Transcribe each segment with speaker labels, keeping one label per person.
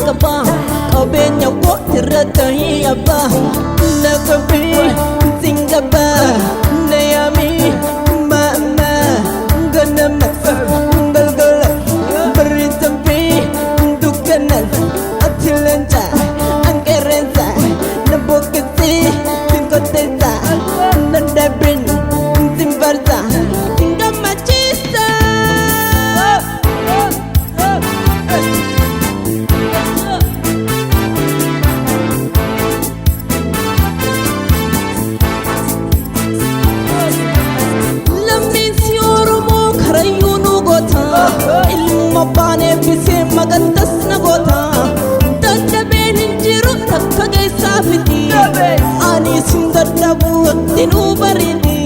Speaker 1: qaba qabeenya koo irra ta'ii abbaa na qabii singaba na yaamii maama ganama galgala barri sambii dukkanan ati leenca anqeerrensa na bokkisi sinkoteessa na dabin simbarsa singammachiisa. Lammiinsi Oromoo karayyuu nu goota. Ilma baanee bisee magantas na goota. Dadhabeen hin jiru takka keessaa fiti. Ani sin dadhabu itti nuu bareedi.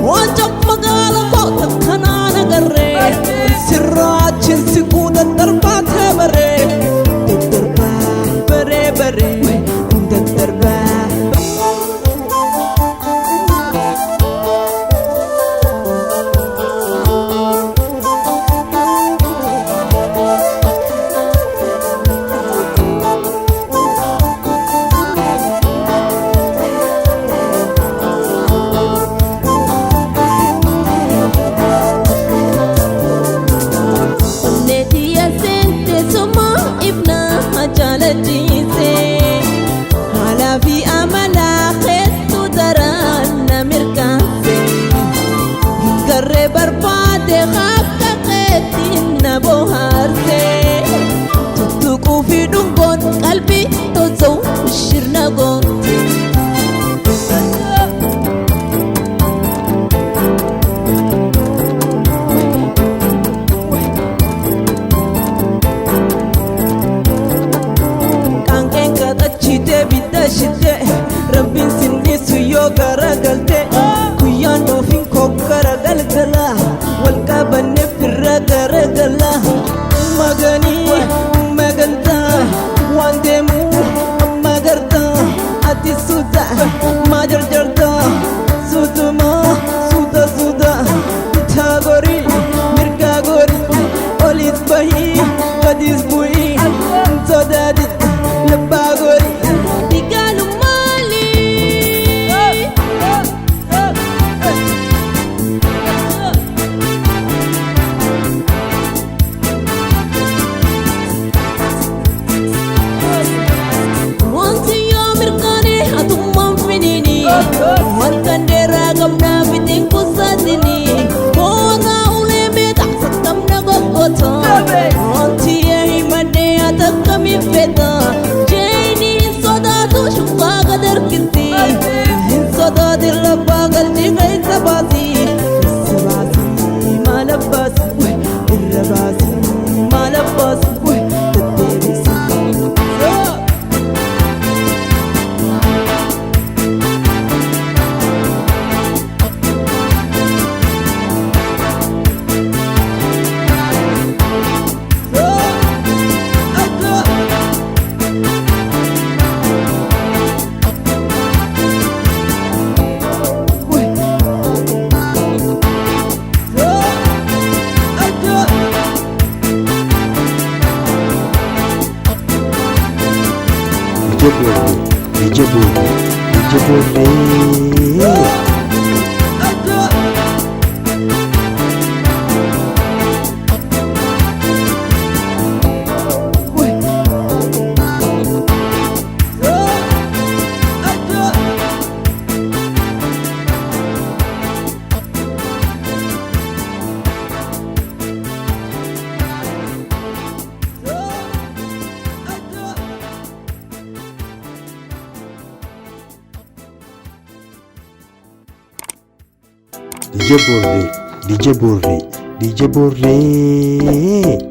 Speaker 1: Waanta magaala koo takka naan agarree. Sirraa achiin siquu daddarbaa ta'e baree. Daddarbaa baree baree. Daddarbaa. Onneetiya seente suma ifna jaalachiise haalaa fi amala hedduu daran na mirkaanse garree barbaade akka keetiin na bohaarse tuttuquu fi dhungoon qalbii tolchuu shirna goote. Qaanqeen qaxachitee bidda shittee rabbiin sinnisu yoo garagalte guyyaan ofiin kokkara galgala wal qabanne firra garagala maganii magantaa waan deemuu amma gartaa ati suuta maa jarjartaa suutumaa suuta suuta bitaa gorii mirgaa gorii olis bahii gadis bu'ii sodaadit labbaa gorii. Digaalu maali? Wanti yoo mirkaane atummaan finiini. Halkan dheeraa qabnaa fitiin kusaatini. Koota ulee meeqa sakkamna goggota. Wanti himadhee atakkamii feeta. Jeeni hin sodaatu shubbaa gad harkisti. Hin sodaatin labbaa galchii keessa baasi. Keessa baasi maal abbaasi? Irra baasi maal abbaasi? Deddeebisi.
Speaker 2: Ija boollee, ija boollee, ija boollee. Dija boollee, dija boollee, dija boollee.